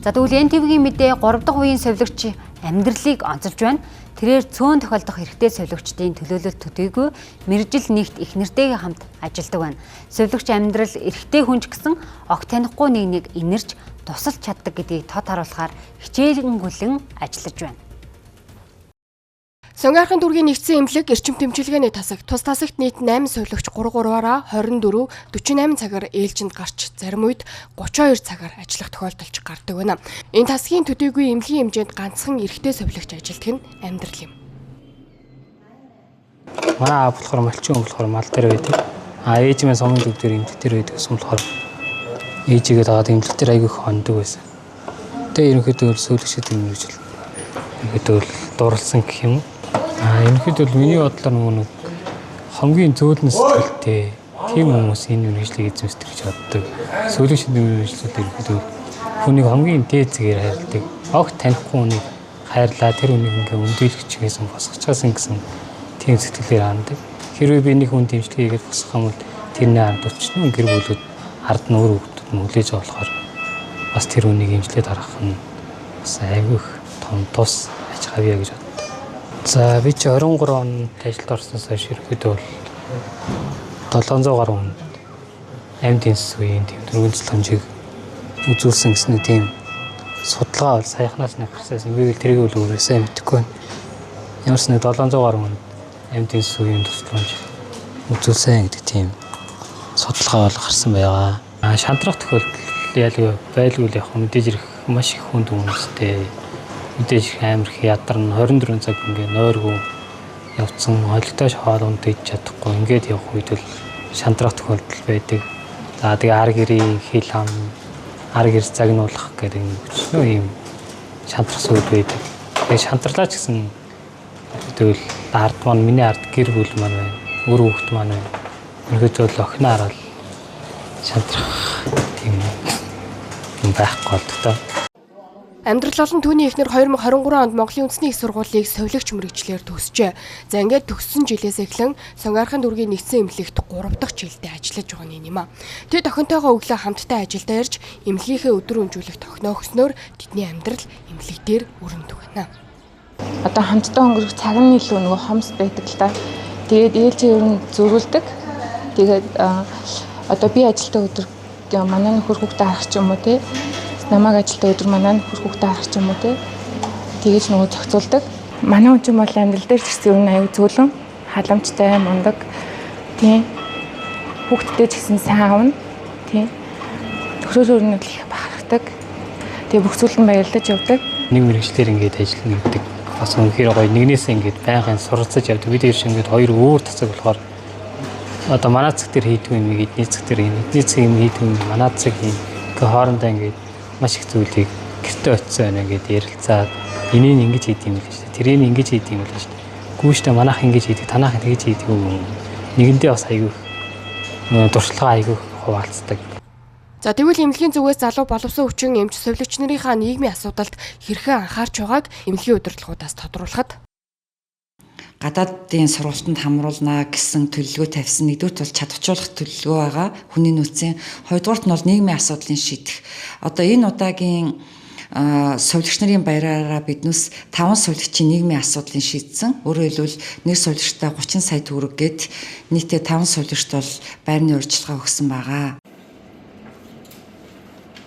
За, тэгвэл НТВ-гийн мэдээ 3 дахь үеийн совилогч амьдралыг онцолж байна. Тэрээр цөөн тохиолдох эрэгтэй совилогчдын төлөөлөл төдийгүй мэргэжил нэгт их нэртэйгээ хамт ажилладаг байна. Совилогч амьдрал эрэгтэй хүн ч гэсэн огт танихгүй нэг нэг инэрч тусалж чаддаг гэдгийг тод харуулахаар хичээлэнгүлэн ажиллаж байна. Сонгиархан дүүргийн нэгдсэн эмнэлэг эрчим тэмчилгээний тасаг тус тасагт нийт 8 совилогч 3 3-аараа 24 48 цагаар ээлжинд гарч зарим үед 32 цагаар ажиллах тохиолдолч гардаг байна. Энэ тасгийн төдийгүй эмнэлгийн хэмжээнд ганцхан эрэгтэй совилогч ажилладаг нь амьдрал юм. Манай аав болохоор малчин болохоор мал дээр байдаг. А ээж минь сумын төв дээр эмнэлэг дээр байдаг гэсэн болохоор ээжигээ дагаад эмнэлэг дээр айгүй их хондог байсан. Тэгээ ерөнхийдөө совилогч гэдэг мэргэжил ерөнхийдөө дурлсан гэх юм уу? Ерөнхийдөө бол миний бодлоор нөгөө нэг хамгийн зөөлөн сэтгэлтэй тийм хүмүүс энэ мэргэжлийг эзэмшдэг гэж боддог. Совилогч мэргэжлүүд ерөнхийдөө хүнийг хамгийн дээд зэрэгээр хайрладаг. Огт танихгүй хүнийг хайрлаа, тэр хүнийг ингээ өндийлөх чигээсэн босгочихсон гэсэн тийм сэтгэлээр ханддаг. Хэрвээ би нэг хүн дэмжлэг хийгээд босгох юм бол тэрний ард өчнөө гэр бүлүүд ард нь өөр хүүхдүүд нь хүлээж авах болохоор бас тэр хүнийг дэмжлээд харах нь бас айгүй их том тус аж гавья гэж боддог. За, би чи 23 онд ажилд орсноос хойш ерөнхийдөө бол 700 гаруй хүнд амьд энс үеийн тийм дөрвөн тусламжийг үзүүлсэн гэсэн тийм судалгаа бол саяхнаас нэг гарсан. Би бол тэрийг бол өөрөө сайн мэдэхгүй байна. Ямар ч нэг 700 гаруй хүнд амьд энс үеийн тусламж үзүүлсэн гэдэг тийм судалгаа бол гарсан байгаа. Шантрах тохиолдол ялгүй байлгүй л яг мэдээж ирэх маш их хүнд хүмүүстэй мэдээж их амар их ядарна 24 цаг ингээ нойргүй явцсан холигтой хоол унд идэж чадахгүй ингээд явах үед л шантрах тохиолдол байдаг. За, тэгээ ар гэрийн хил ам ар гэр загнуулах гэдэг юм өчнөө ийм шантрах зүйл байдаг. Тэгээ шантарлаа ч гэсэн тэгвэл ард маань миний ард гэр бүл маань байна. Үр хүүхэд маань байна. Ерөнхийдөө л охиноо хараад шантрах тийм юм байхгүй болдог тоо. Амьдрал болон түүний эхнэр 2023 онд Монголын үндэсний их сургуулийг совилогч мэргэжлээр төгсжээ. За, ингээд төгссөн жилээс эхлэн Сонгиархан дүүргийн нэгдсэн эмнэлэгт 3 дахь жилдээ ажиллаж байгаа нь юм а. Тэд охинтойгоо өглөө хамтдаа ажилдаа ирж эмнэлгийнхээ өдөр өнжүүлэх тохиноо өгснөөр тэдний амьдрал эмнэлэг дээр өрөмдөг байна. Одоо хамтдаа өнгөрөх цаг нь илүү нөгөө хомс байдаг л та. Тэгээд ээлжийн ер нь зөрүүлдэг. Тэгээд одоо би ажилдаа өдөр манай нөхөр хүүхдээ харах ч юм уу те. Намайг ажилдаа өдөр манай нөхөр хүүхдээ харах ч юм уу те. Тэгэж нөгөө зохицуулдаг. Манай хүн чинь бол амьдрал дээр ч гэсэн ер нь аюу зөөлөн, халамжтай, мундаг. Тийм. Хүүхдтэй ч гэсэн сайн аавна. Тийм. Төгсөөлөөр нь их бахархдаг. Тэгээ бүх зүйлд нь баярлаж явдаг. Нэг мэргэжлээр ингээд ажиллана гэдэг бас үнэхээр гоё. Нэгнээсээ ингээд байнгын суралцаж явдаг. Бид хоёр ингээд хоёр өөр тасаг болохоор одоо манай цаг дээр хийдэг юм эдний цаг дээр юм, эдний цаг юм хийдэг юм манай цаг хийн. Ингээ хоорондоо ингээд маш их зүйлийг гэртээ очисон байна ингээд ярилцаад энийг ингэж хийдэг юм л шүү дээ. Тэрийг ингэж хийдэг юм л шүү дээ. Гүү штэ манайх ингэж хийдэг, танайх тэгэж хийдэг юм. Нэгэндээ бас айгүй дуршилгаа айгүй хуваалцдаг. За, тэгвэл эмнэлгийн зүгээс залуу боловсон хүчин эмч совилогч нарынхаа нийгмийн асуудалд хэрхэн анхаарч байгааг эмнэлгийн удирдлагуудаас тодруулахад гадаадын сургалтанд хамруулна гэсэн төлөвлөгөө тавьсан. Нэгдүгürt бол чадварчуулах төлөвлөгөө байгаа. Хүний нөөцийн. Хоёрдугаарт нь бол нийгмийн асуудлын шийдэх. Одоо энэ удаагийн совилогч нарын баяраараа биднээс 5 совилогчийн нийгмийн асуудлын шийдсэн. Өөрөөр хэлбэл нэг совилогчтой 30 сая төгрөг гээд нийтдээ 5 совилогчд бол байрны урьдчилгаа өгсөн байгаа.